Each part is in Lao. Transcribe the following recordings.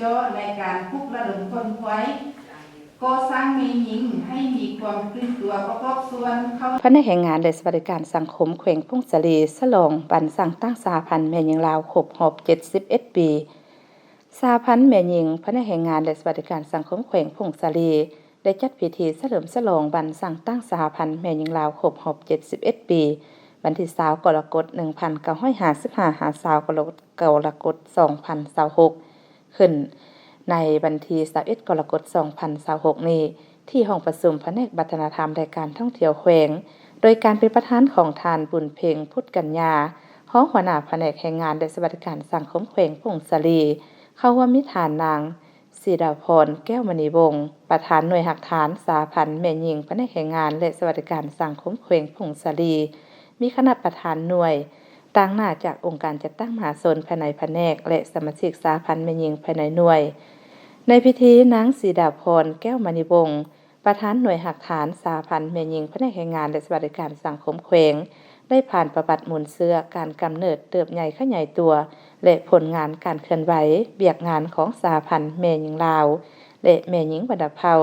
ຕໍ່ໃນການປຸກລະດົມຂົນຂວາຍກໍ່ສ້າງແມ່ຍິງໃຫ້ມີຄວາມຕື່ນຕົວປະກອບສ່ວນເຂົ້າ. ພະແນກແຮງງານ ແລະ ສະຫວັດດີການສັງຄົມແຂວງຜົ້ງສາລີ ສະຫຼອງວັນສ້າງຕັ້ງສະຫະພັນແມ່ຍິງລາວຄົບຮອບເຈັດສິບເອັດປີ. ສະຫະພັນແມ່ຍິງ ພະແນກແຮງງານ ແລະ ສະຫວັດດີການສັງຄົມແຂວງຜົ້ງສາລີ ໄດ້ຈັດພິທີສະເຫຼີມສະຫຼອງວັນສ້າງຕັ້ງສະຫະພັນແມ່ຍິງລາວຄົບຮອບເຈັດສິບເອັດປີ ວັນທີຊາວ ກໍລະກົດ ໜຶ່ງພັນເກົ້າຮ້ອຍຫ້າສິບຫ້າ ຫາ ຊາວ ກໍລະກົດ ສອງພັນຊາວຫົກ ຂຶ້ນໃນວັນທີຊາວເອັດ ກໍລະກົດ ສອງພັນຊາວຫົກນີ້ ທີ່ຫ້ອງປະຊຸມພະແນກວັດທະນະທຳ ແລະ ການທ່ອງທ່ຽວແຂວງ ໂດຍການເປັນປະທານຂອງທ່ານ ບຸນເພັງ ພຸດກັນຍາ ຮອງຫົວໜ້າພະແນກແຮງງານ ແລະ ສະຫວັດດີການສັງຄົມແຂວງຜົ້ງສາລີ, ເຂົ້າຮ່ວມມີທ່ານນາງ ສີດາພອນ ແກ້ວມະນີວົງ ປະທານໜ່ວຍຮາກຖານສະຫະພັນແມ່ຍິງພະແນກແຮງງານ ແລະ ສະຫວັດດີການສັງຄົມແຂວງຜົ້ງສາລີ, ມີຄະນະປະທານໜ່ວຍ, ຕາງໜ້າຈາກອົງການຈັດຕັ້ງມະຫາຊົນພາຍໃນພະແນກ ແລະ ສະມາຊິກສະຫະພັນແມ່ຍິງພາຍໃນໜ່ວຍ. ໃນພິທີ, ນາງ ສີດາພອນ ແກ້ວມະນີວົງ ປະທານໜ່ວຍຮາກຖານສະຫະພັນແມ່ຍິງພະແນກແຮງງານ ແລະ ສະຫວັດດີການສັງຄົມແຂວງ ໄດ້ຜ່ານປະຫວັດມູນເຊື້ອ, ການກຳເນີດ, ເຕີບໃຫຍ່ຂະຫຍາຍຕົວ ແລະ ຜົນງານການເຄື່ອນໄຫວວຽກງານຂອງສະຫະພັນແມ່ຍິງລາວ ແລະ ແມ່ຍິງບັນດາເຜົ່າ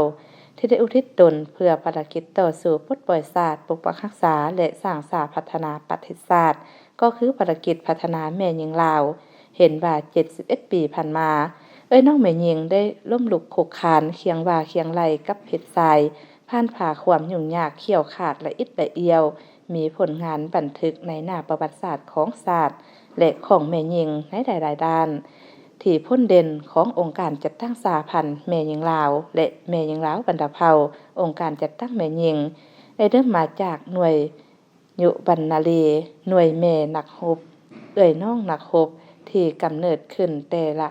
ທີ່ໄດ້ອຸທິດຕົນເພື່ອພາລະກິດຕໍ່ສູ້ປົດປ່ອຍຊາດ, ປົກປັກຮັກສາ ແລະ ສ້າງສາພັດທະນາປະເທດຊາດ, ກໍຄືພາລະກິດພັດທະນາແມ່ຍິງລາວ. ເຫັນວ່າເຈັດສິບເອັດປີຜ່ານມາ, ເອື້ອຍນ້ອງແມ່ຍິງໄດ້ລົ້ມລຸກຄຸກຄານ, ຄຽງບ່າຄຽງໄຫຼ່ກັບເພັດຊາຍ, ຜ່ານຜ່າຄວາມຫຍຸ້ງຍາກ, ຂ້ຽວຂາດ, ລະອິດລະອ້ຽວ, ມີຜົນງານບັນທຶກໃນໜ້າປະຫວັດສາດຂອງຊາດ ແລະ ຂອງແມ່ຍິງໃນຫຼາຍໆດ້ານ ທີ່ພົ້ນເດັ່ນຂອງອົງການຈັດຕັ້ງສະຫະພັນແມ່ຍິງລາວ ແລະ ແມ່ຍິງລາວບັນດາເຜົ່າ, ອົງການຈັດຕັ້ງແມ່ຍິງ, ໄດ້ເລີ່ມມາຈາກໜ່ວຍ ຍຸບັນນາລີ, ໜ່ວຍແມ່ນັກຮົບ, ເອື້ອຍນ້ອງນັກຮົບ ທີ່ກຳເນີດຂຶ້ນແຕ່ລະ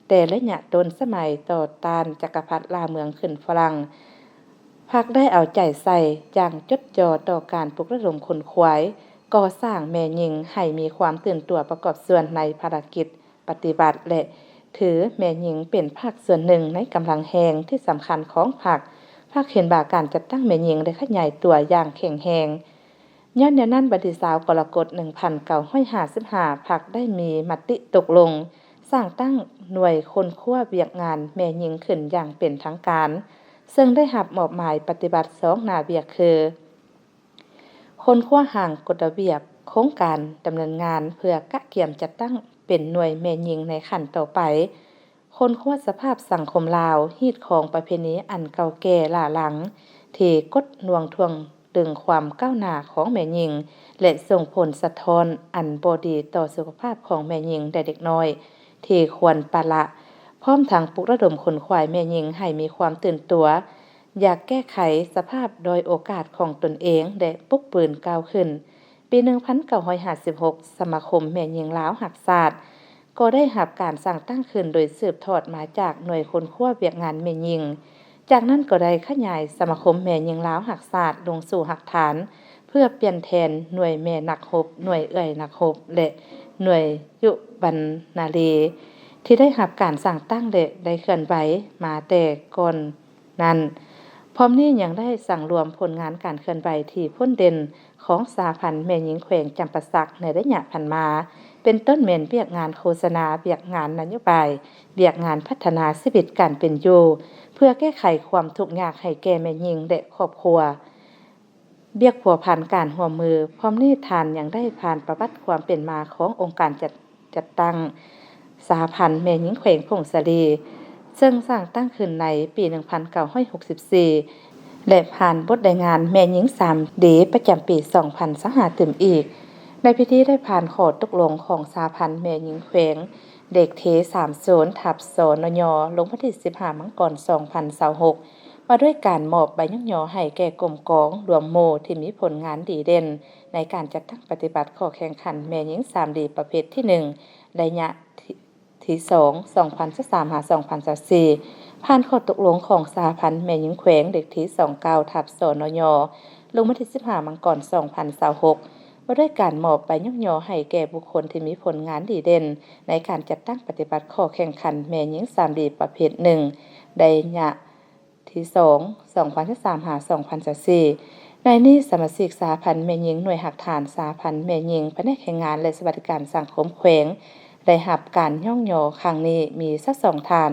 ແຕ່ໄລຍະຕົ້ນສະໄໝຕໍ່ຕ້ານຈັກກະພັດລ່າເມືອງຂຶ້ນຝຣັ່ງ. ພັກໄດ້ເອົາໃຈໃສ່ຢ່າງຈົດຈ່ອຕໍ່ການປຸກລະດົມຂົນຂວາຍກໍ່ສ້າງແມ່ຍິງໃຫ້ມີຄວາມຕື່ນຕົວປະກອບສ່ວນໃນພາລະກິດ ປະຕິບັດ ແລະ ຖືແມ່ຍິງເປັນພາກສ່ວນໜຶ່ງໃນກຳລັງແຮງທີ່ສຳຄັນຂອງພັກ. ພັກເຫັນວ່າການຈັດຕັ້ງແມ່ຍິງໄດ້ຂະຫຍາຍຕົວຢ່າງແຂງແຮງ. ຍ້ອນແນວນັ້ນ, ວັນທີຊາວ ກໍລະກົດ ໜຶ່ງພັນເກົ້າຮ້ອຍຫ້າສິບຫ້າ ພັກໄດ້ມີມະຕິຕົກລົງສ້າງຕັ້ງໜ່ວຍຄົ້ນຄວ້າວຽກງານແມ່ຍິງຂຶ້ນຢ່າງເປັນທາງການ, ເຊິ່ງໄດ້ຮັບມອບໝາຍປະຕິບັດສອງໜ້າວຽກຄື ຄົ້ນຄວ້າຮ່າງກົດລະບຽບໂຄງການດຳເນີນງານ ເພື່ອກະກຽມຈັດຕັ້ງເປັນໜ່ວຍແມ່ຍິງໃນຂັ້ນຕໍ່ໄປ, ຄົ້ນຄວ້າສະພາບສັງຄົມລາວ, ຮີດຄອງປະເພນີອັນເກົ່າແກ່ຫຼ້າຫຼັງ ທີ່ກົດໜ່ວງຖ່ວງດຶງຄວາມກ້າວໜ້າຂອງແມ່ຍິງ ແລະ ສົ່ງຜົນສະທ້ອນອັນບໍ່ດີຕໍ່ສຸຂະພາບຂອງແມ່ຍິງ ແລະ ເດັກນ້ອຍ ທີ່ຄວນປະລະ, ພ້ອມທັງປຸກລະດົມຂົນຂວາຍແມ່ຍິງໃຫ້ມີຄວາມຕື່ນຕົວ, ຢາກແກ້ໄຂສະພາບດ້ອຍໂອກາດຂອງຕົນເອງ ແລະ ປຸກບືນກ້າວຂຶ້ນ. ປີໜຶ່ງພັນເກົ້າຮ້ອຍຫ້າສິບຫົກ ສະມາຄົມແມ່ຍິງລາວຮັກຊາດ ກໍໄດ້ຮັບການສ້າງຕັ້ງຂຶ້ນໂດຍສືບທອດມາຈາກໜ່ວຍຄົ້ນຄວ້າວຽກງານແມ່ຍິງ. ຈາກນັ້ນກໍໄດ້ຂະຫຍາຍສະມາຄົມແມ່ຍິງລາວຮັກຊາດລົງສູ່ຮາກຖານ ເພື່ອປ່ຽນແທນໜ່ວຍແມ່ນັກຮົບ, ໜ່ວຍເອື້ອຍນັກຮົບ ແລະ ໜ່ວຍຍຸບັນນາລີ ທີ່ໄດ້ຮັບການສ້າງຕັ້ງ ແລະ ໄດ້ເຄື່ອນໄຫວມາແຕ່ກ່ອນ ນັ້ນ. ພ້ອມນີ້ຍັງໄດ້ສັງລວມຜົນງານການເຄື່ອນໄຫວທີ່ພົ້ນເດັ່ນຂອງສະຫະພັນແມ່ຍິງແຂວງຈຳປາສັກໃນໄລຍະຜ່ານມາ, ເປັນຕົ້ນແມ່ນວຽກງານໂຄສະນາ, ວຽກງານນະໂຍບາຍ, ວຽກງານພັດທະນາຊີວິດການເປັນຢູ່ ເພື່ອແກ້ໄຂຄວາມທຸກຍາກໃຫ້ແກ່ແມ່ຍິງ ແລະ ຄອບຄົວ. ວຽກພົວພັນການຮ່ວມມື. ພ້ອມນີ້ທ່ານຍັງໄດ້ຜ່ານປະຫວັດຄວາມເປັນມາຂອງອົງການຈັດ ຈັດຕັ້ງສະຫະພັນແມ່ຍິງແຂວງຜົ້ງສາລີ ເຊິ່ງສ້າງຕັ້ງຂຶ້ນໃນປີໜຶ່ງພັນເກົ້າຮ້ອຍຫົກສິບສີ່ ແລະ ຜ່ານບົດລາຍງານແມ່ຍິງສາມດີປະຈຳປີສອງພັນຊາວຫ້າຕື່ມອີກ. ໃນພິທີໄດ້ຜ່ານຂໍ້ຕົກລົງຂອງສະຫະພັນແມ່ຍິງແຂວງ ເລກທີສາມສູນ ທັບ ສນຍ ລົງວັນທີສິບຫ້າ ມັງກອນ ສອງພັນຊາວຫົກ ວ່າດ້ວຍການມອບໃບຍ້ອງຍໍໃຫ້ແກ່ກົມກອງລວມໝູ່ທີ່ມີຜົນງານດີເດັ່ນໃນການຈັດຕັ້ງປະຕິບັດຂໍ້ແຂ່ງຂັນແມ່ຍິງສາມດີປະເພດທີໜຶ່ງ ໄລຍະທີສອງ ສອງພັນຊາວສາມ ຫາ ສອງພັນຊາວສີ່ ຜ່ານຂໍ້ຕົກລົງຂອງສະຫະພັນແມ່ຍິງແຂວງ ເລກທີສອງເກົ້າ ທັບ ສນຍ ລົງວັນທີສິບຫ້າ ມັງກອນ ສອງພັນຊາວຫົກ ວ່າດ້ວຍການມອບໃບຍ້ອງຍໍໃຫ້ແກ່ບຸກຄົນທີ່ມີຜົນງານດີເດັ່ນໃນການຈັດຕັ້ງປະຕິບັດຂໍ້ແຂ່ງຂັນແມ່ຍິງສາມດີປະເພດໜຶ່ງ ໄລຍະ ທີສອງ ສອງພັນຊາວສາມ ຫາ ສອງພັນຊາວສີ່ ໃນນີ້ສະມາຊິກສະຫະພັນແມ່ຍິງໜ່ວຍຮາກຖານສະຫະພັນແມ່ຍິງພະແນກແຮງງານ ແລະ ສະຫວັດດີການສັງຄົມແຂວງ ໄດ້ຮັບການຍ້ອງຍໍຄັ້ງນີ້ມີຊາວສອງທ່ານ.